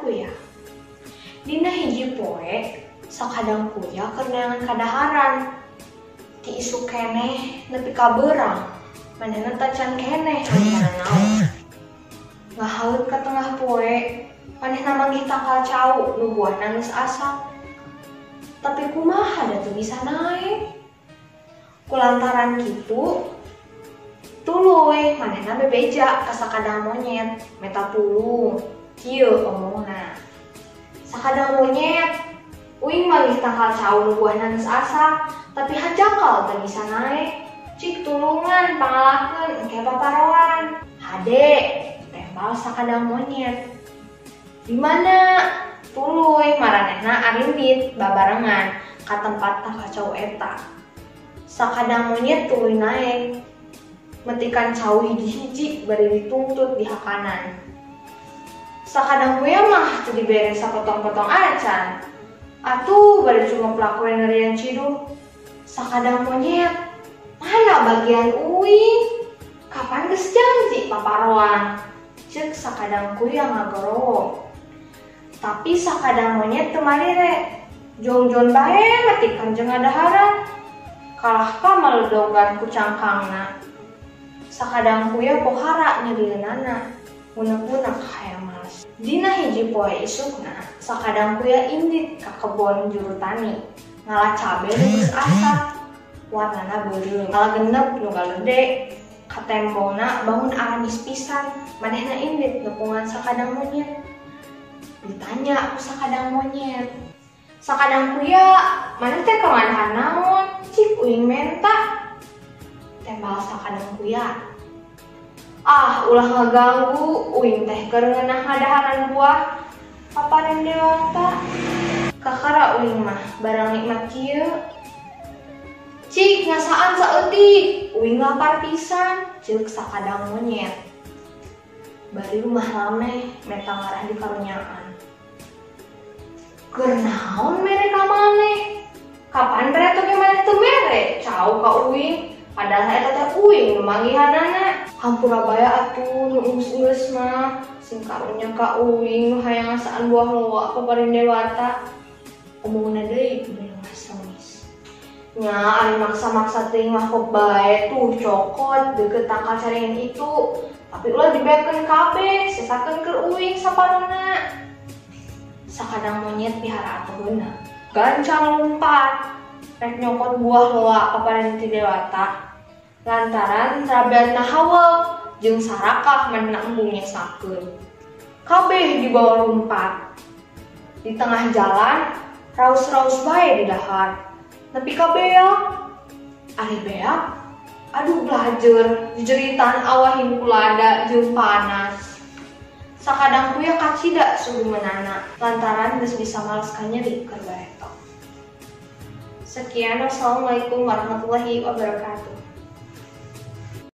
Kuya. Dina hiji poe sakadang kuya keur neangan kadaharan. Ti isuk keneh nepi ka beurang, manehna tacan keneh rencana naon. Ngahaeut ka tengah poe, manehna manggih tangkal cau nu buahna geus asak. Tapi kumaha da teu bisa naek? Kulantaran kitu, tuluy manehna bebeja ka sakadang monyet meta tulung. Kieu omongna. Sakadang monyet, uing manggih tangkal cau nu buahna geus asak, tapi hanjakal teu bisa naek. Cik tulungan pangalakeun engke paparoan. Hade, tembal sakadang monyet. Di mana? Tuluy maranehna arindit babarengan ka tempat tangkal cau eta. Sakadang monyet tuluy naek, metikan cau hiji-hiji bari ditungtut di hakanan. Sakadang kuya mah teu dibere sapotong-potong acan. Atuh bari cuma pelaku ngerian ciduh. Sakadang monyet, mana bagian uing? Kapan geus janji paparoan? Ceuk sakadang kuya ngagorowo. Tapi sakadang monyet teu marire. Jongjon bae metikan jeung ngadaharan. Kalah ka maledogan ku cangkangna. Sakadang kuya pohara nyerieunana. Ngunek-ngunek hayang males. Dina hiji poe isukna, sakadang kuya indit ka kebon juru tani. Ngala cabe nu geus asak, warnana beureum. Ngala genep nu galede, katembongna bangun aramis pisan. Manehna indit nepungan sakadang monyet. Ditanya ku sakadang monyet. Sakadang kuya, maneh teh keur ngadahan naon? Cik uing menta. Tembal sakadang kuya. Ah, ulah ngaganggu, uing teh keur ngeunah ngadaharan buah paparin dewata. Kakara uing mah barang nikmat kieu. Cik ngasaan saeutik, uing lapar pisan, ceuk sakadang monyet. Bari rumah lameh meta ngarah di karunyaan. Keur naon mere ka maneh? Kapan bareto ge maneh teu mere? Cau ka uing, padahal eta teh uing nu manggihanana. Hampura bae atuh nu geus-geus mah, sing karunya ka uing nu hayang ngasaan buah loa paparin dewata. Omongna deui kudu ngasengis. Nya ari maksa-maksa teuing mah kok bae tuh cokot deukeut tangkal caringan itu. Tapi ulah dibeakeun kabeh, sesakeun keur uing saparona. Sakadang monyet pihara atuheuna. Gancang lumpat, rek nyokot buah loa paparin ti dewata. Lantaran rabeatna haweuk jeung sarakah manehna embung nyesakeun. Kabeh dibawa lumpat. Di tengah jalan, raus-raus bae didahar. Nepi ka beak. Ari beak, aduh belajer, jejeritan awahin kulada jeung panas. Sakadang kuya kacida sugumenana, lantaran geus bisa males ka nyeri keur bareto. Sekian, wassalamualaikum warahmatullahi wabarakatuh.